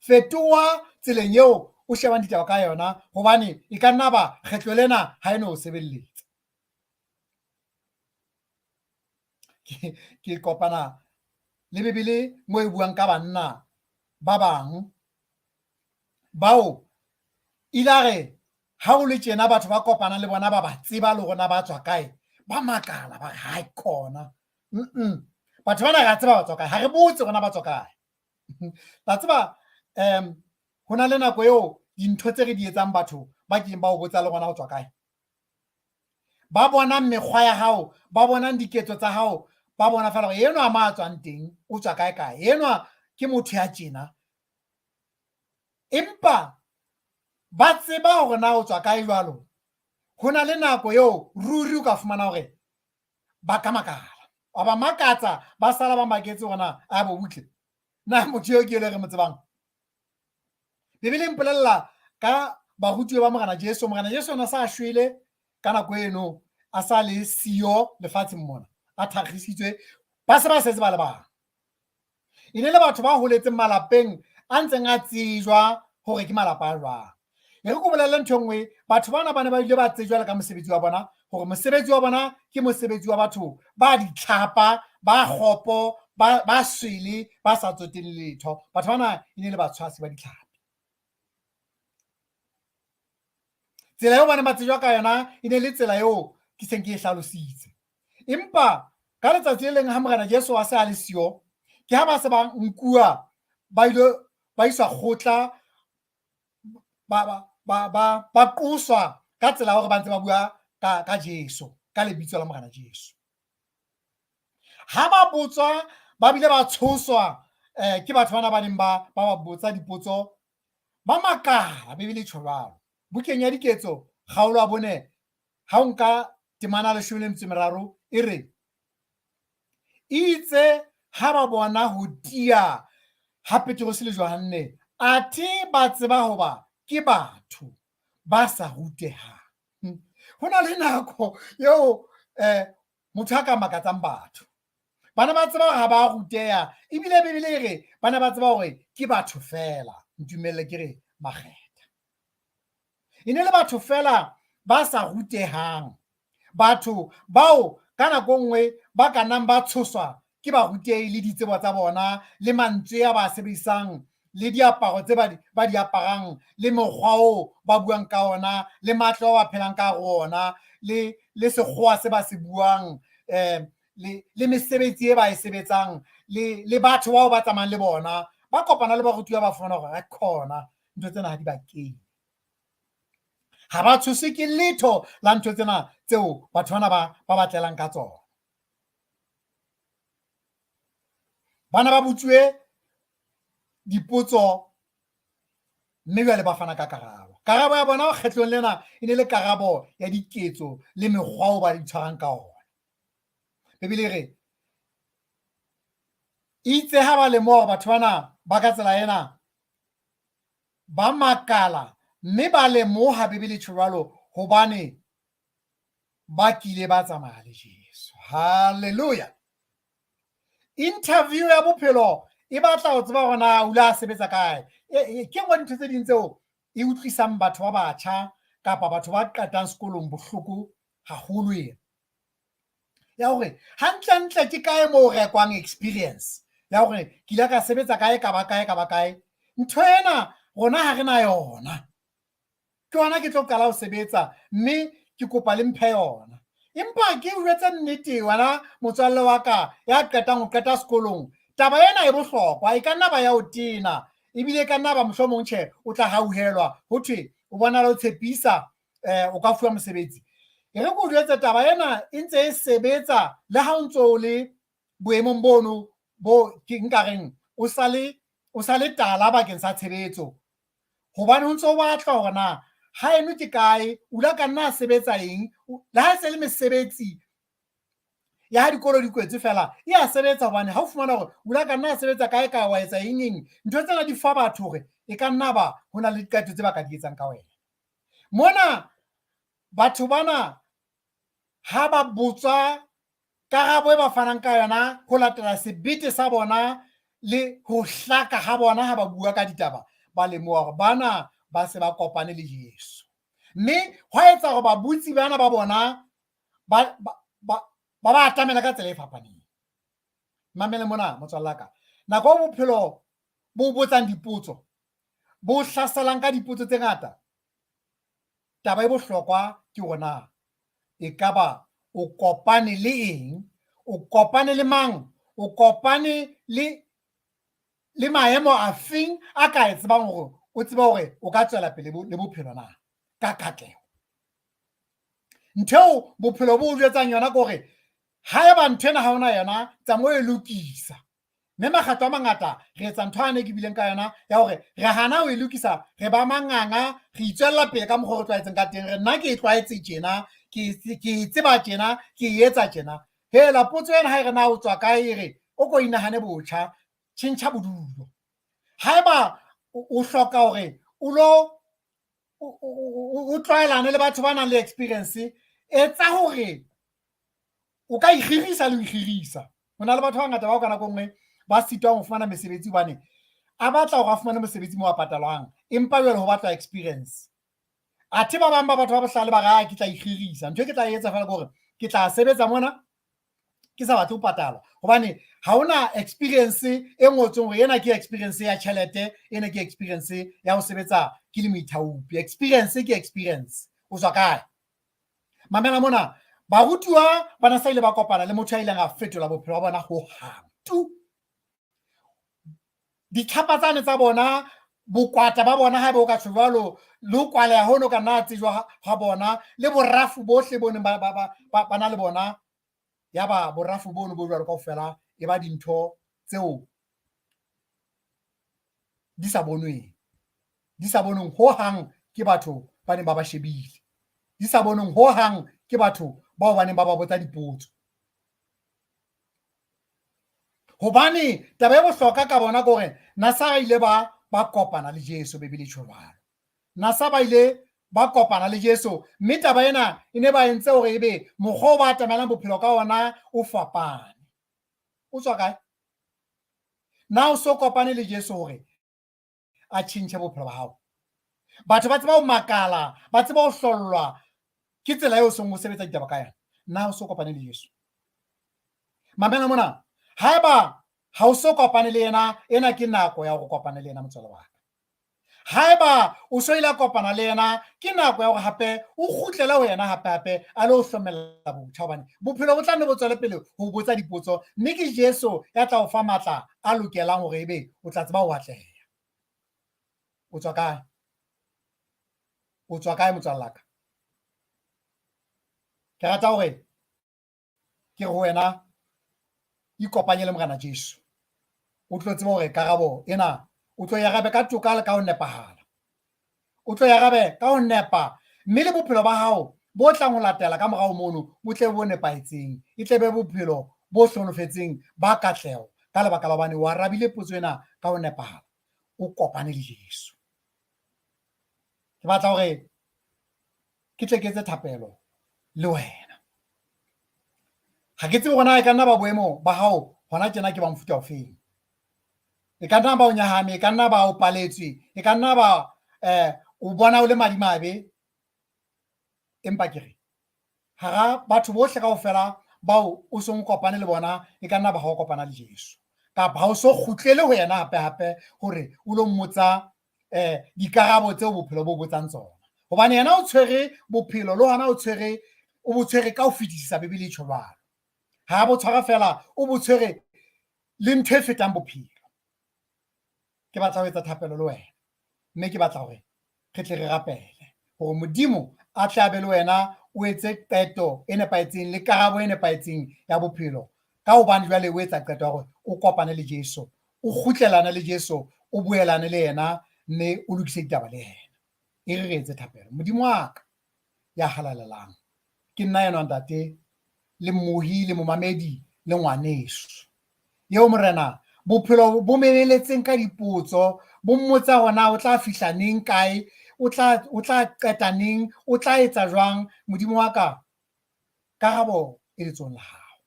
Fetoha tseleng eo o shebang ditaba ka yona hobane e ka nna ba kgetlo lena ha e no o sebelletsa. Ke kopana le Bibele moo e buang ka banna ba bang bao ile re ha o le tjena batho ba kopanang le bona ba ba tseba le rona ba tswa kae, ba makala ba re hai khona. Batho bana re a tseba ba tswa kae, ha re botse rona ba tswa kae. La tseba ho na le nako eo dintho tse re di etsang batho ba keng ba o botsa le rona o tswa kae. Ba bonang mekgwa ya hao, ba bonang diketso tsa hao, ba bona feela hore enwa ma tswang teng, o tswa kae kae. Enwa ke motho ya tjena. Empa ba tseba hore na o tswa kae jwalo. Ho na le nako eo ruri o ka fumana hore ba ka makala. Wa ba makatsa, ba sala ba maketse hore na a bo butle. Na motho eo ke ele re mo tsebang. Bibele e mpolella ka barutuwa ba Morena Jesu. Morena Jesu o ne a sa shwele ka nako eno, a sa le siyo lefatsheng mona, a thakgisitswe, ba se ba setse ba le bang. E ne le batho ba holetseng malapeng a ntseng a tsejwa hore ke malapa a jwang. E re ke o bolelle ntho e nngwe, batho bana ba ne ba ile ba tsejwa le ka mosebetsi wa bona, hore mosebetsi wa bona ke mosebetsi wa batho ba ditlhapa, ba kgopo, ba swele, ba sa tsotelle letho. Batho bana e ne le batshwasi ba ditlhapi. Tsela eo ba neng ba tsejwa ka yona e ne le tsela eo ke seng ke e hlalositse. Empa ka letsatsi le leng ha Morena Jesu a se a le siyo, ke ha ba se ba nkuwa ba ile ba iswa kgotla, ba qoswa ka tsela ya hore ba ntse ba bua ka Jesu. ka lebitso la Morena Jesu. Ha ba botswa ba bile ba tshoswa ke batho bana ba neng ba ba botsa dipotso, ba makala. Bibele e tjho jwalo bukeng ya Diketso kgaolo ya 4, ha o nka temana 13, e re itse ha ba bona ho tiya ha Petrose le Johanne, athe ba tseba hoba ke batho ba sa rutehang. Ho na le nako eo motho a ka makatsang batho. Bana ba tseba hore ha ba ruteha, ebile Bibele e re bana ba tseba hore ke batho feela. Ntumelle ke re makgetha. E ne le batho feela ba sa rutehang, batho bao ka nako nngwe ba ka nnang ba tshoswa ke barutehi le ditsebo tsa bona le mantswe a ba sebedisang le diaparo tse ba di aparang le mokgwa oo ba buang ka ona le matlo ao ba phelang ka hare ona le sekgowa se ba se buang, le mesebetsi e ba e sebetsang le batho bao ba tsamayang le bona. Ba kopana le barutuwa, ba fumana hore khona ntho tsena ha di ba kene, ha ba tshoswe ke letho la ntho tsena tseo batho bana ba batlelang ka tsona. Bana ba botsuwe dipotso mme jwale ba fana ka karabo. Karabo ya bona kgetlong lena e ne le karabo ya diketso le mekgwa o ba di tshwarang ka ona. Bibele e re itse ha ba lemoha batho bana ba ka tsela ena, ba makala mme ba lemoha, Bibele tjho jwalo, hobane ba kile ba tsamaya le Jesu. Hallelujah. Interview ya bophelo e batla ho tseba hore na o ile a sebetsa kae. Ke nngwe dintho tse ding tseo e utlwisang batho ba batjha kapa batho ba qetang sekolong bohloko haholo ena. Ya hore hantlentle ke kae moo rekwang experience ya hore ke ile ka sebetsa kae, ka ba kae, ka ba kae. Ntho ena rona ha re na yona. Ke yona ke tlo qala ho sebetsa mme ke kopa le mphe yona. Empa ke jwetse nnete wena motswalle wa ka ya qetang ho qeta sekolong, taba ena e bohlokwa, e ka nna ba ya o tena, ebile e ka nna ba mohlomong tjhe o tla hauhelwa ho thwe o bonala o tshepisa, o ka fuwa mosebetsi. E re ke o jwetse taba ena e ntse e sebetsa le ha o ntso o le boemong bono bo ke nka reng o sa le tala bakeng sa tshebetso, hobane ho ntso o batla hore na ha eno ke kae, o la ka nna a sebetsa eng. Le ha e se le mesebetsi ya ha dikolo di kwetswe fela e a sebetsa, hobane ha o fumana hore o la ka nna a sebetsa kae kae, wa etsa eng eng, ntho tsena di fa batho hore e ka nna ba ho na le diqeto tse ba ka di etsang ka wena. Mona batho bana ha ba botswa, karabo e ba fanang ka yona ho latela sebete sa bona le ho hlaka ha bona ha ba bua ka ditaba, ba lemoha hore bana ba se ba kopane le Jesu, mme hwa etsa hore babotsi bana ba bona ba ba atamela ka tsela e fapaneng. Mamele mona motswalle wa ka, nako eo bophelo bo botsang dipotso, bo hlaselang ka dipotso tse ngata, taba e bohlokwa ke hore na ekaba o kopane le eng, o kopane le mang, o kopane le maemo a feng a ka e tsebang hore o tsebe hore o ka tswela pele le bophelo na ka katleho. Ntho eo bophelo bo o jwetsang yona ke hore haeba ntho ena ha ona yona, tsamaya o e lokisa. Mme makgetlo a mangata re etsa ntho ane ke bileng ka yona ya hore re hana ho e lokisa, re ba manganga, re itswella pele ka mokgwa o re tlwaetseng ka teng. Re nna ke e tlwaetse tjena, ke e tseba tjena, ke e etsa tjena. Hela potso ena ha e re na o tswa kae, e re o ko inahane botjha, tjhentjha bodulo. Haeba o hloka hore o lo o tlwaelane le batho ba nang le experience, etsa hore o ka ikgirisa le ho ikgirisa. Ho na le batho ba bangata bao ka nako nngwe ba sitwang ho fumana mesebetsi hobane a batla hore a fumane mosebetsi moo a patalwang, empa jwale ho batla experience. Athe ba bang ba batho ba bohlale ba re, ke tla ikgirisa, ntho e ke tla etsa fela ke hore ke tla sebetsa mona ke sa batle ho patalwa, hobane ha hona experience e ngotsweng hore ena ke experience ya tjhelete, ena ke experience ya ho sebetsa ke le moithaopi. Experience ke experience, o tswa kae? Mamela mona, barutuwa ba na sa ile ba kopana le motho ya ileng a fetola bophelo ba bona hohang tu. Ditlhapa tsane tsa bona Bokwata ba bona haeba o ka tjho jwalo, le ho kwaleha hono ka nna tsejwa ha bona, le borafu bohle bo neng ba na le bona, yaba borafu bono bo jwalo kaofela e ba dintho tseo di sa bonweng, di sa bonweng hohang ke batho ba neng ba ba shebile, di sa bonweng hohang ke batho bao ba neng ba ba botsa dipotso. Hobane taba e bohlokwa ka bona ke hore nasa ba ile ba kopana le Jesu, Bibele e tjho jwalo. Nasa ba ile ba kopana le Jesu, mme taba ena e ne ba entse hore ebe mokgwa o ba atamelang bophelo ka ona o fapane. O tswa kae? Na o so kopane le Jesu hore a tjhentjhe bophelo ba hao? Batho ba tseba ho makala, ba tseba ho hlollwa ke tsela eo seng o sebetsa ditaba ka yona. Na o so kopane le Jesu? Mamela mona, haeba ha o so kopane le yena, ena ke nako ya hore o kopane le yena, motswala wa ka. Haeba o so ile kopana le yena, ke nako ya hore hape o kgutlele ho yena hape hape a lo hlomella botjha, hobane bophelo bo tla nne bo tswele pele ho botsa dipotso, mme ke Jesu ya tla o fa matla a lokelang hore ebe o tla tseba ho atleha. O tswa kae? O tswa kae, motswalla ka? Ke rata hore ke re ho wena, ikopanye le Morena Jesu. O tlo tseba hore karabo ena o tlo e arabe ka toka le ka ho nepahala. O tlo e arabe ka ho nepa, mme le bophelo ba hao bo tlang ho latela ka morao mono bo tle bo nepahetseng, e tle be bophelo bo hlonofetseng ba katleho, ka lebaka la hobane o arabile potso ena ka ho nepahala. O kopane le Jesu. Ke batla hore ke tle ke etse thapelo le wena. Ha ke tsebe hore na e ka nna ba boemo ba hao hona tjena ke ba mofuta ofeng. E ka nna ba o nyahame, e ka nna ba o paletswe, e ka nna ba o bona o le madimabe. Empa ke re hara batho bohle kaofela bao o seng kopane le bona, e ka nna ba ha o kopana le Jesu, kapa ha o so kgutlele ho yena hape hape hore o lo mmotsa dikarabo tseo bophelo bo botsang tsona. Hobane yena o tshwere bophelo, le hona o tshwere, o bo tshwere ka ho fetisisa, Bibele e tjho jwalo. Ha bo tshwara fela, o bo tshwere le ntho e fetang bophelo. Ke batla ho etsa thapelo le wena, mme ke batla hore re tle re rapele hore Modimo a tle a be le wena, o etse qeto e nepahetseng le karabo e nepahetseng ya bophelo. Ka hobane jwale o etsa qeto ya hore o kopane le Jesu, o kgutlelane le Jesu, o boelane le yena, mme o lokise ditaba le yena. E re re etse thapelo. Modimo wa ka ya halalelang, ke nna enwa ntate, le mmohi, le momamedi, le ngwaneso. Eo Morena, bophelo bo meleletseng ka dipotso, bo mmotsa hore na o tla fihla neng kae, o tla qeta neng, o tla etsa jwang. Modimo wa ka, karabo e letsohong la hao.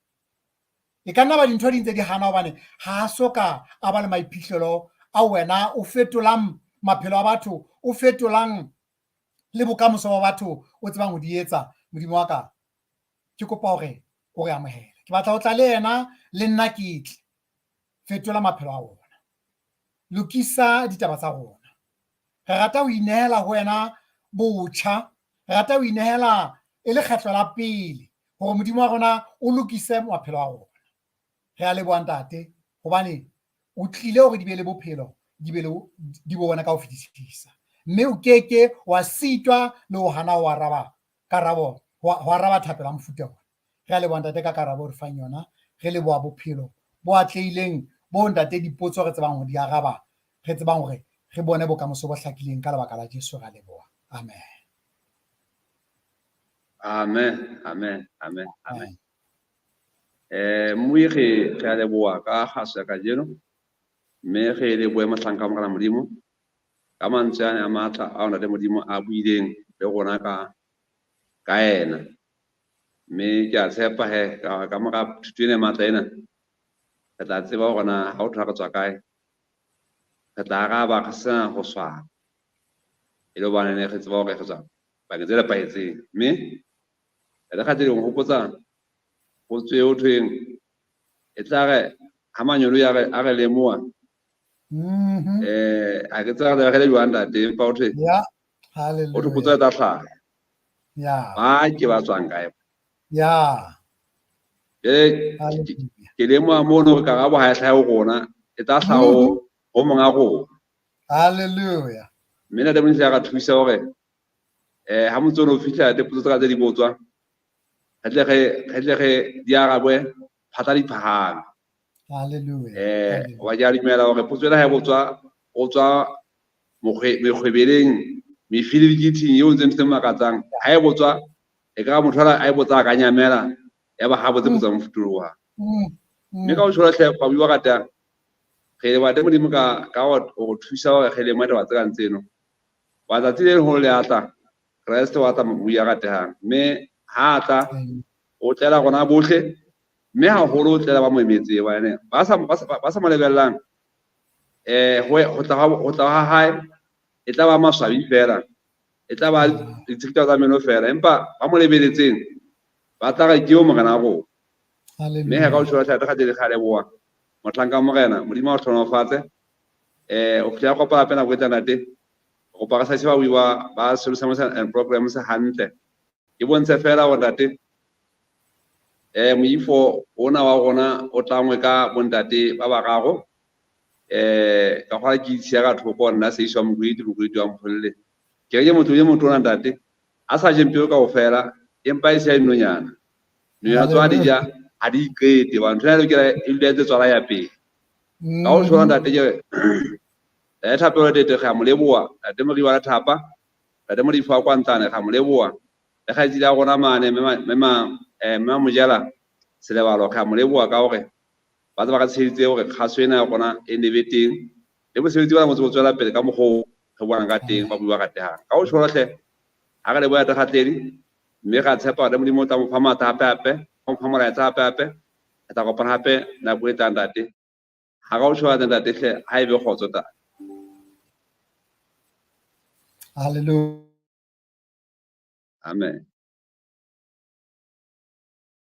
E ka nna ba dintho di ntse di hana hobane ha a so ka a ba le maiphihlelo a wena o fetolang maphelo a batho, o fetolang le bokamoso ba batho, o tsebang ho di etsa. Modimo wa ka, ke kopa hore o re amohele. Ke batla ho tla le yena, le nna ke tle. Fetola maphelo a rona, lokisa ditaba tsa rona. Re rata ho inehela ho wena botjha, re rata ho inehela e le kgetlo la pele hore Modimo wa rona o lokise maphelo a rona. Re a leboha ntate, hobane o tlile hore di be le bophelo, di be le di bo bona ka ho fetisisa. Mme o keke wa sitwa le ho hana ho araba karabo, ho araba thapelo ya mofuta ona. Re a leboha ntate ka karabo re fang yona. Re leboha bophelo bo atlehileng bo ntate dipotso re tsebang ho di araba, re tsebang hore re bone bokamoso bo hlakileng ka lebaka la Jesu. Re a leboha. Amen. Amen, amen, amen, amen. Mmui re a leboha ka kgaso ya kajeno, mme re lebohe mohlanka wa Morena Modimo ka mantswe ane a matla ao Ntate Modimo a buileng le rona ka yena. Mme ke a tshepa he ka mora thuto ena e matla ena, re tla tseba hore na ha o thwa re tswa kae, re tla araba re sena ho swaba, e le hobane ne re tseba hore re tswa bakeng tse nepahetseng. Mme re kgatsedi ho hopotsa ho tswe ho thweng e tla re ha manyolo a re lemoha, ha ke tseba re le jwang ntate, empa ho thwe ho thwe potso e tla hlaha. Ba ke ba tswang kae? Ke lemoha mono hore karabo ha e hlahe ho rona, e tla hlaha ho monga rona. Hallelujah. Mme Ntate Modimo ya ka thusa hore ha motse ono o fihla dipotso tsa ka tse di botswa, re tle re di arabwe phatla di phahame. Hallelujah. Wa ke a dumela hore potso ena ha e botswa, o tswa mekgwebeleng, mefilibikiting eo ntse ntho tse makatsang. Ha e botswa, e ka motho a e botsa a ka nyamela, ya ba ha botse botsa mofutoloha. Mme ka ho tjho hle ba bua ratang. Re leboha Ntate Modimo ka ho thusa hore re lemohe taba tse kang tseno. Wa tsatsi le leholo le a tla, Kreste wa tla mobui ya ratehang. Mme ha a tla, o tlela rona bohle, mme haholo o tlela ba mo emetseng, hobane ba sa mo lebellang, ho tla ha hae e tla ba maswabi fela, e tla ba ditshikita tsa meno fela, empa ba mo lebeletseng ba tla re ke eo morena wa rona. Mme ha ka o tjho hle re ka leboha mohlanka morena, Modimo a o hlohonolofatse. O fihla kopa hape nako e tlang ntate, kopa re sa ba bua ba solutions and programs hantle. Ke bontshe fela hore ntate, moifo ona wa rona o tlangwe ka bontate ba bararo. Ka hwa ke itshiya ka thoko nna Seiswa Mokwete, Mokwete wa Mpholle. Ke re ke motho e motona ntate, a sa jeng peo kaofela, empa e se ya dinonyana. Nonyana tswa di ja, ha di iqete, ba ntho ena e lokela e dula e ntse tswala ya pele. Ka ho tjho ntate ke re, Thapelo Tete re a mo leboha, ntate Moriwa le Thapa, ntate Modifo wa Kwantlane re a mo leboha, le kgaitsedi ya rona mane mme Mojela Selebalo re a mo leboha ka hore ba tse ba re tsheheditse hore kgaso ena ya rona e ne be teng, le mosebetsi wa motse o tswela pele ka mokgwa oo re bonang ka teng, ba bua ratehang. Ka ho tjho hle, ha re leboha Ntate mme ra tshepa hore Modimo o tla mo fa matla hape hape, o mo fa molaetsa hape hape, re tla kopana hape nako e tlang ntate. Ha ka o tjho ntate hle, ha ebe kgotso ntate. Hallelujah. Amen.